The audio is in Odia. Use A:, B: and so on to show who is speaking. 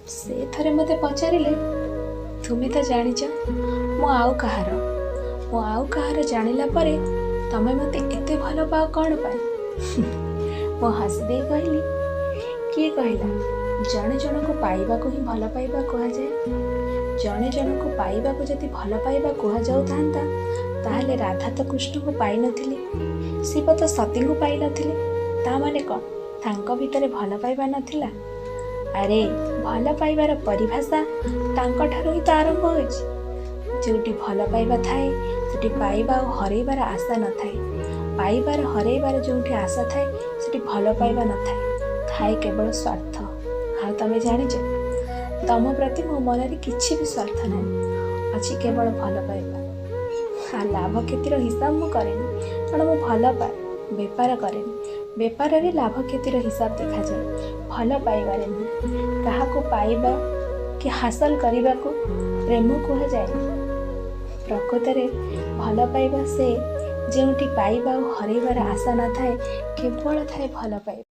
A: ସେ ଥରେ ମୋତେ ପଚାରିଲେ, ତୁମେ ତ ଜାଣିଛ ମୁଁ ଆଉ କାହାର, ମୁଁ ଆଉ କାହାର ଜାଣିଲା ପରେ ତମେ ମୋତେ ଏତେ ଭଲ ପାଅ କ'ଣ ପାଇଁ? ମୁଁ ହସିଦେଇ କହିଲି, କିଏ କହିଲା ଜଣେ ଜଣକୁ ପାଇବାକୁ ହିଁ ଭଲ ପାଇବା କୁହାଯାଏ? ଜଣେ ଜଣକୁ ପାଇବାକୁ ଯଦି ଭଲ ପାଇବା କୁହାଯାଉଥାନ୍ତା, ତାହେଲେ ରାଧା ତ କୃଷ୍ଣଙ୍କୁ ପାଇନଥିଲେ, ଶିବ ତ ସତୀଙ୍କୁ ପାଇନଥିଲେ। ତା ମାନେ କ'ଣ ତାଙ୍କ ଭିତରେ ଭଲ ପାଇବା ନଥିଲା? ଆରେ, ଭଲ ପାଇବାର ପରିଭାଷା ତାଙ୍କଠାରୁ ହିଁ ତ ଆରମ୍ଭ ହୋଇଛି। ଯେଉଁଠି ଭଲ ପାଇବା ଥାଏ, ସେଠି ପାଇବା ଆଉ ହରେଇବାର ଆଶା ନଥାଏ। ପାଇବାର ହରେଇବାର ଯେଉଁଠି ଆଶା ଥାଏ, ସେଠି ଭଲ ପାଇବା ନଥାଏ, ଥାଏ କେବଳ ସ୍ୱାର୍ଥ। ଆଉ ତମେ ଜାଣିଛ, ତମ ପ୍ରତି ମୋ ମନରେ କିଛି ବି ସ୍ୱାର୍ଥ ନାହିଁ, ଅଛି କେବଳ ଭଲ ପାଇବା। ଆଉ ଲାଭ କ୍ଷତିର ହିସାବ ମୁଁ କରେନି, କାରଣ ମୁଁ ଭଲ ପାଏ, ବେପାର କରେନି। ବେପାରରେ ଲାଭ କ୍ଷତିର ହିସାବ ଦେଖାଯାଏ, ଭଲ ପାଇବାରେ ନୁହେଁ। କାହାକୁ ପାଇବା କି ହାସଲ କରିବାକୁ ପ୍ରେମ କୁହାଯାଏନି। ପ୍ରକୃତରେ ଭଲ ପାଇବା ସେ ଯେଉଁଠି ପାଇବା ଆଉ ହରେଇବାର ଆଶା ନଥାଏ, କେବଳ ଥାଏ ଭଲ ପାଇବା।